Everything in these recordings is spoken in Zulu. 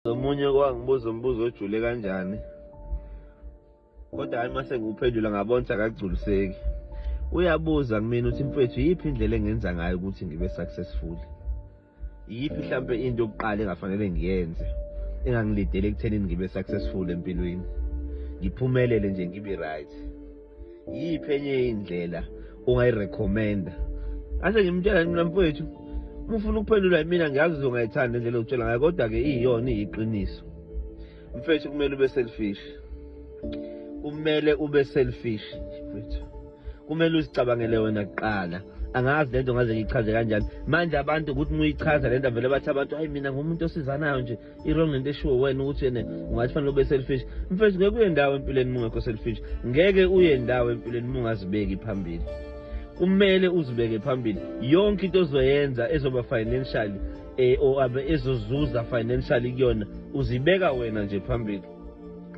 Omunye kwangibuza umbuzo ojule kanjani, kodwa hhayi, uma sengiwuphendula ngabona ukuthi akagculiseki. Uyabuza kumina ukuthi, "Mfethu, iyiphi indlela engenza ngayo ukuthi ngibe successful? Iyiphi mhlampe into yokuqala engafanele ngiyenze engangilidele ekuthenini ngibe successful empilweni, ngiphumelele nje, ngibe right? Yiphi enye indlela ongayirecommenda?" Ase ngimtshela mina, "Mfowethu, uma ufuna ukuphendula mina, ngiyazi uzongayithanda indlela okutshela ngayo, kodwa-ke iyona iyiqiniso. Mfethu, kumele ube selfish, kumele ube selfish, mfethu. Kumele uzicabangele wena kuqala." Angazi lento ngaze ngiyichaze kanjani manje abantu, ukuthi uma uyichaza lento vele bathi abantu, "Hayi, mina ngumuntu osizanayo nje, i-wrong lento eshiwo wena ukuthi yena ungathi fanele ube selfish." Mfethu, ngeke uye ndawo empilweni uma ungekho selfish. Ngeke uye ndawo empilweni uma ungazibeki phambili. Kumele uzibeke phambili. Yonke into ozoyenza ezoba financially or ezozuza financially kuyona, uzibeka wena nje phambili,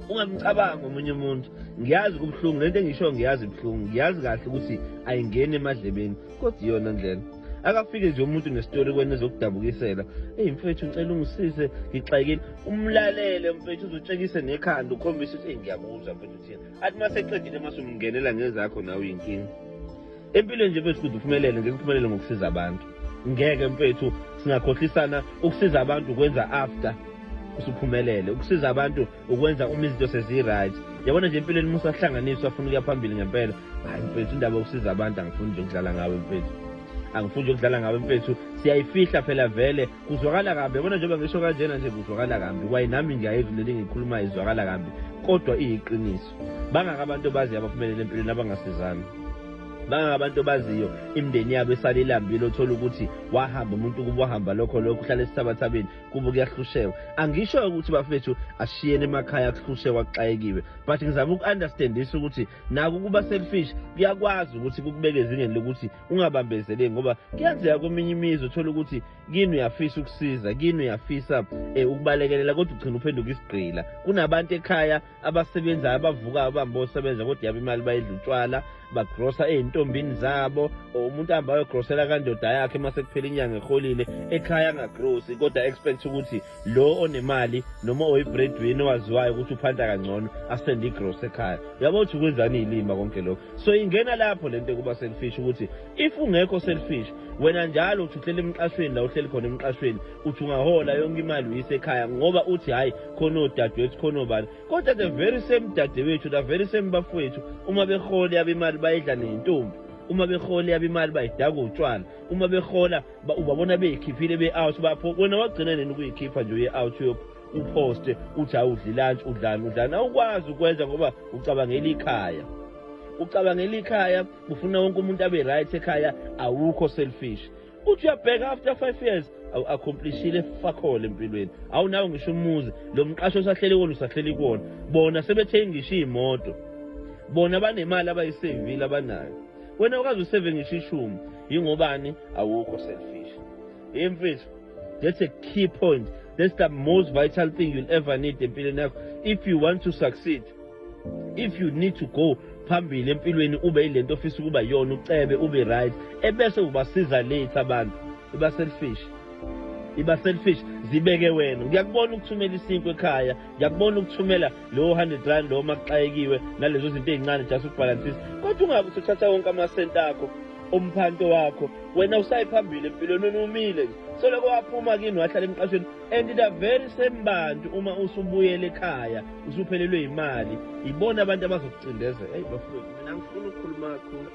ungamcabangi omunye umuntu. Ngiyazi kubuhlungu lento engisho, ngiyazi ibuhlungu, ngiyazi kahle ukuthi ayingeni emadlebeni, kodwa iyona ndlela. Akafike nje umuntu nesitori kwena ezokudabukisela, "Eyi mfethu, ngicela ungisize, ngixakekile," umlalele mfethu, uzotshekise nekhanda, ukhombise ukuthi, "Eyi, ngiyakuzwa mfethu, uthini." Athi uma seqedile, mase umngenela ngezakho nawe. Uyinkinga empilweni nje mfethu. Kuze uphumelele, ngeke uphumelele ngokusiza abantu, ngeke mfethu. Singakhohlisana. Ukusiza abantu ukwenza after usuphumelele. Ukusiza abantu ukwenza uma izinto sezi-right. Yabona nje empilweni, uma usahlanganiswa, afuna ukuya phambili ngempela, hayi mfethu, indaba yokusiza abantu, angifuni nje ukudlala ngawe mfethu, angifuni nje ukudlala ngawe mfethu. Siyayifihla phela vele, kuzwakala kabi. Yabona njengoba ngisho kanjena nje, kuzwakala kambi. Kwaye nami ngiyayizwa leli ngikhulumayo, izwakala kambi, kodwa iyiqiniso. Bangaka abantu abaziyo abaphumelele empilweni abangasizani? Bangaka abantu abaziyo imindeni yabo esale ilambile, othola ukuthi wahamba umuntu kubo, wahamba lokho lokho, uhlala esithabathabeni kubo, kuyahlushekwa? Angisho ukuthi bafethu ashiyene emakhaya kuhlushekwa, kuxayekiwe, but ngizama uku-understandisa ukuthi nako ukuba selfish kuyakwazi ukuthi kukubeke ezingeni lokuthi ungabambezeleki, ngoba kuyenzeka kweminye imizi uthola ukuthi kini uyafisa ukusiza, kini uyafisa ukubalekelela, kodwa ugcina uphenduka isigqila. Kunabantu ekhaya abasebenzayo, abavukayo, abahamba bosebenza, kodwa yabo imali bayidla utshwala, bagrosa ey'ntombini zabo. Umuntu ahamba ayogrosela kandoda yakhe uma sekuphela inyanga eholile, ekhaya angagrosi, kodwa expect ukuthi lo onemali noma oyi-breadwinner owaziwayo ukuthi uphanta kangcono asende igrosa ekhaya. Uyabo ukuthi ukwenzani iy'lima konke lokho. So ingena lapho lento yokuba selfish, ukuthi if ungekho selfish wena, njalo uthi uhleli emqashweni, la uhleli khona emqashweni, uthi ungahola yonke imali uyise ekhaya, ngoba uthi, "Hhayi, khona odadewethu, khona obani," kodwa the very same dadewethu, the very same bafowethu, uma behola yabo imali bayidla ney'ntombi, uma behola yabo imali bayidaka utshwala, uma behola ubabona beyikhiphile be-out bapho. Wena wagcina nini ukuyikhipha nje uye out, uposte uthi awudli lunch, udlani, udlani? Awukwazi ukwenza ngoba ucabangela ikhaya, ucabangela ikhaya, ufuna wonke umuntu abe right ekhaya. Awukho selfish. Uthi uyabheka after 5 years, awu-accomplishile fuck all empilweni, awunawo ngisho umuzi. Lo mqasho osahleli kuwona, usahleli kuwona. Bona sebethenge ngisho iy'moto, bona banemali abayisevile abanayo, wena ukwazi useve ngisho ishumi. Yingobani? Awukho selfish. Yemfethu, that's a key point. That's the most vital thing you'll ever need empilweni yakho if you want to succeed, if you need to go phambili empilweni, ube yilento ofisa ukuba yona, ucebe, ube right, ebese ubasiza late abantu. Iba selfish, iba selfish, zibeke wena. Ngiyakubona ukuthumela isinkwa ekhaya, ngiyakubona ukuthumela lowo R100 lowo makuxayekiwe, nalezo zinto ey'ncane just ukubhalansisa, kodwa ungabe usuthatha wonke amasenti akho, umphanto wakho. Wena usayi phambili empilweni, wena umile nje, soloko waphuma kini wahlala emqashweni. And the very same bantu, uma usubuyela ekhaya usuphelelwe imali, ibona abantu abazokucindezela. Eyi bafowethu, mina ngifuna ukukhuluma kakhulu.